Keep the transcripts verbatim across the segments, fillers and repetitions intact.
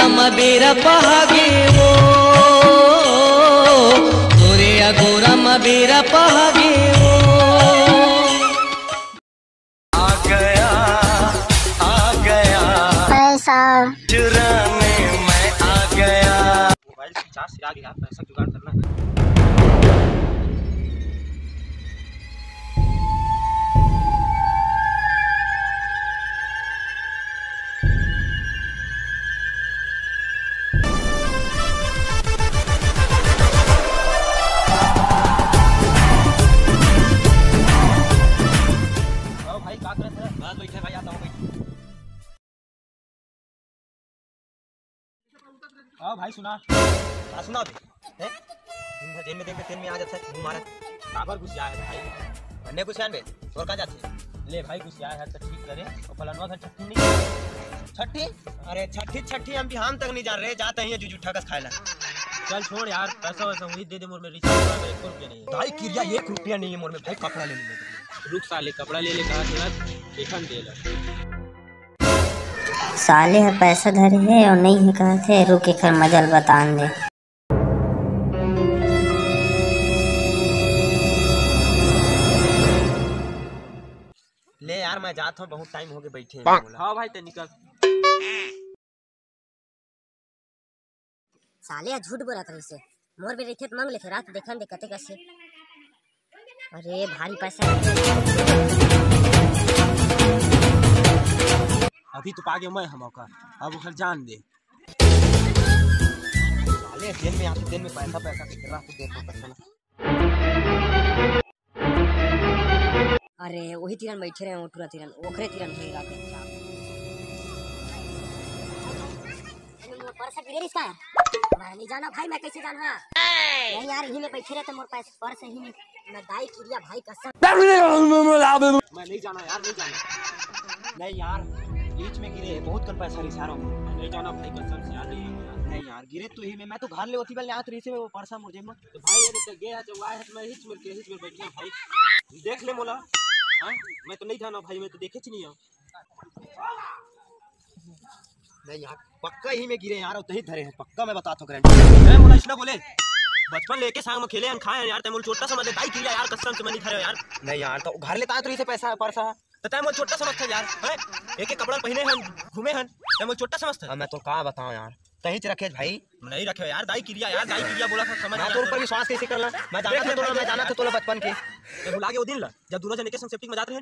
म बेरा पहागे वो, तोरे अगोरा म बेरा पहागे वो। आ गया, आ गया, पैसा। चुराने मैं आ गया। मोबाइल से चार्ज सिरा गया, पैसा जुगाड़ करना है। आओ भाई, का करत है? बस बैठे भाई, आता हूँ, बैठ। आओ भाई, सुना। का सुना बे? हैं? दिन भर जेन में देख के तेन में आ जाता है, मुंह मारा। काबर गुस्सा है भाई? भन्ने गुस्सा बे, तोर का जाथे? ले भाई, गुस्सा है तो ठीक करे, और फलनवा घर छट्ठी नहीं। छट्ठी? अरे छट्ठी, छट्ठी हम बिहान तक नहीं जा रहे, जाते ही जूझू ठकस खाए ला। चल छोड़ यार, पैसा वैसा वही दे दे, मोर में रिचार्ज वाला एक रुपया नहीं है। दाई किरिया एक रुपया नहीं है मोर में भाई, कपड़ा ले ले। रुक साले, कपड़ा ले ले कहा थे ना, देखन दे ला। साले ह पैसा धरे हे और नहीं है कहा थे, रुक एकर मजा ल बतान दे। ले यार, मैं जात हूँ, बहुत टाइम हो गए बैठे हैं। हाँ भाई, ते निकल। साले ह झूठ बोलत रहिसे, मोर बेर रहिथे त मांग लेथे, रात देखन दे कते कसे। अरे भारी पैसा। अभी तो पागे मैं हम ओकर, अब ओकर जान दे। साले दिन में आते, दिन में पैसा, पैसा के रात देखो पैसा। अरे, वही तीरन बैठे रहे, ओटुरा तीरन, ओखरे तीरन होई रात में क्या? अरे, मोर पर्स गिरे रिस का? मैं नहीं जाना भाई, मैं कैसे जाना? नहीं यार, यही में बैठे रहते, मोर पास पर्स यही में। मैं दाई किरिया भाई कसम। मैं नहीं जाना यार, नहीं जाना। नहीं यार, बीच में गिरे है, बहुत कन पैसा रिस यार। मैं नहीं जाना भाई, कसम से यार, नहीं जाना यार। नहीं यार, गिरे तो ही में, मैं तो घर ले होती बल यार, तो इसी में वो पर्स मोर जेब में। तो भाई, ये तो गया है, जब आया है, तो मैं हिच में के, हिच में बैठा भाई। देख ले मोला। हाँ? मैं तो नहीं जाना भाई, मैं तो देखे च नहीं हूँ। नहीं यार, पक्का ही में गिरे यार, उतही धरे हैं, पक्का मैं बतात हूँ गारंटी। मैं मोला इसना बोले, बचपन लेके साथ में खेले हैं, खाए हैं यार, ते मोला छोटा समझ ले, दाई किरिया यार, कसम से मैं नहीं धरे यार। नहीं यार, तो घर लेता है तो इसे पैसा, पर्स है। तो तैं मोला छोटा समझता यार, हैं? एक एक कपड़ा पहने हन, घूमे हन, तैं मोला छोटा समझता। हाँ, मैं तो का बताऊं यार, तही च रखे भाई। नहीं रखे यार, दाई किरिया यार, दाई किरिया बोला था, समझ मैं आ तो गया। ऊपर विश्वास कैसे कर ला? मैं जानत देख ले था तोला, भाई, मैं जानत था तोला बचपन के। ये भुला गए वो दिन ला, जब दोनों जने के संग सेप्टिक में जात रहे।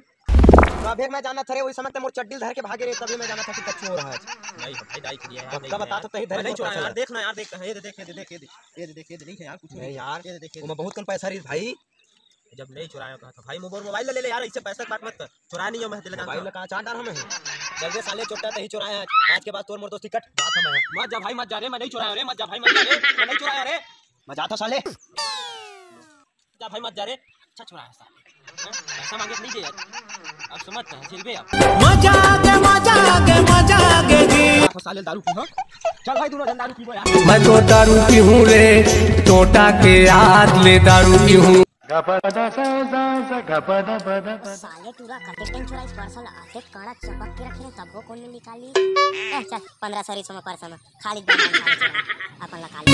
तभे मैं जानत था रे, वही समय ते मोर चड्डी धर के भागे रे, तभी मैं जानत था कि कच्चू हो रहा है। नहीं हो भाई, दाई किरिया यार, पक्का बता तो तही धर मैं नहीं के चुराया यार, पैसा। देख ना यार, देख, ये दे, देख, ये दे, देख, ये दे, ये दे, देख, ये दे, नहीं है यार, कुछ नहीं नहीं। यार, ये दे, देख, ये दे। वो मैं बहुत कन पैसा रही भाई। जब नहीं चुराया कहा था भाई, मोर मोबाइल ले ले यार, इससे पैसा की बात मत कर। चुराया नहीं हो मैं, तेला मोबाइल जानता ला कहाँ चाट डाल हमें? चल बे साले, चोट्टा तही चुराया है। आज के बाद तोर मोर दोस्ती कट। बात हमें। मत जा भाई, मत जा रे, मैं नहीं चुराया रे, मत जा भाई, मत जा रे, मैं नहीं चुराया रे। मैं जाता साले। जा भाई, मत जा रे। अच्छा चुराया साले। हैं? पैसा मांगे तो नहीं दे यार। अब समझ है, झेलबे अब। मजा आ गया, मजा आ गया, मजा आ गया जी। साले दारू पी, हाँ? चल भाई, दोनों जन दारू पीबो यार। मैं तो दारू पीहूँ रे, चोट्टा के याद ले दारू पीहूँ। साले टूरा कतेक टाइम चुराइस पर्स ला, अतेक काड़ा चपक के रखे हैं, तब्बो कोन नहीं निकाली। ए, चल, पंद्रह सौ रिस में पर्स में, खाली दे, खाली दे, अपन ला खाली।